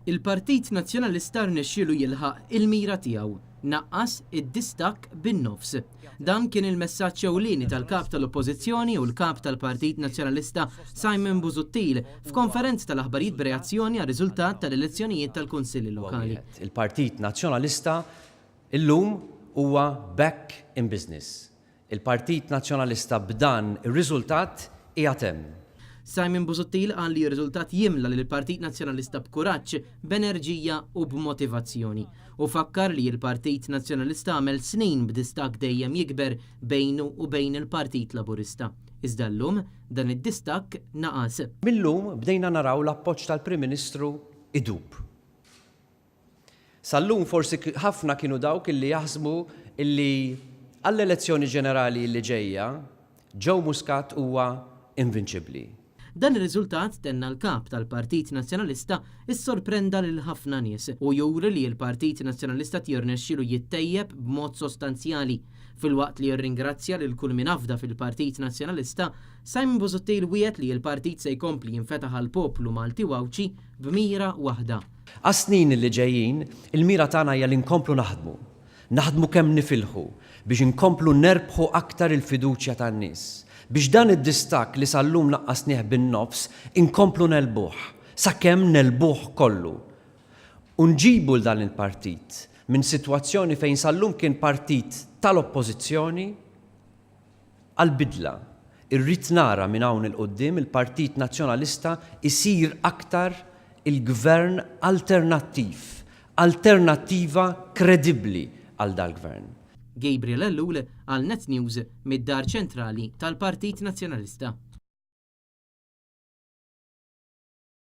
Il-Partit Nazzjonalista rnexxielu jilħaq il-mira tiegħu, naqqas id-distakk bin-nofs. Dan kien il-messaġġ ewlieni tal-Kap tal-Oppożizzjoni u l-Kap tal-Partit Nazzjonalista Simon Busuttil f'konferenza tal-aħbarijiet b'reazzjoni għar-riżultat tal-elezzjonijiet tal-Kunsilli Lokali. Il-Partit Nazzjonalista illum huwa back in business. Il-Partit Nazzjonalista b'dan ir-riżultat qiegħed hemm. Simon Busuttil qal li r-riżultat jimla lill-Partit Nazzjonalista b'kuraġġ, b'enerġija u b'motivazzjoni. Hu fakkar li l-Partit Nazzjonalista għamel snin b'distakk dejjem jikber bejnu u bejn il-Partit Laburista. Iżda llum dan id-distakk naqas. Mil-lum bdejna naraw l-appoġġ tal-Prim Ministru idub. Sal-lum forsi ħafna kienu dawk illi jaħsbu illi għall-elezzjoni ġenerali illi ġejja, Joe Muscat huwa invinċibbli. Dan ir-riżultat, tenna l-Kap tal-Partit Nazzjonalista, issorprenda lil ħafna nies u juri li l-Partit Nazzjonalista qed jirnexxielu jittejjeb b'mod sostanzjali. Filwaqt li rringrazzja lil kull min afda fil-Partit Nazzjonalista, Simon Busuttil wiegħed li l-partit se jkompli jinfetaħ għall-poplu Malti u Għawdxi b'mira waħda. Għas-snin li ġejjin, il-mira tagħna hija li nkomplu naħdmu. Naħdmu kemm nifilħu biex inkomplu nerbħu aktar il-fiduċja tan-nies. Biex dan id-distakk li sal-lum naqqasnieh bin-nofs inkomplu negħlbuh, sakemm negħlbuh kollu. U nġibu 'l dan il-partit minn sitwazzjoni fejn sal-lum kien partit tal-Oppożizzjoni, Għall-bidla. Irrid nara minn hawn 'il quddiem il-Partit Nazzjonalista jsir aktar il-Gvern alternattiv, alternattiva kredibbli għal dal-Gvern. Gabriel Ellul għal Net News mid-Dar Ċentrali tal-Partit Nazzjonalista.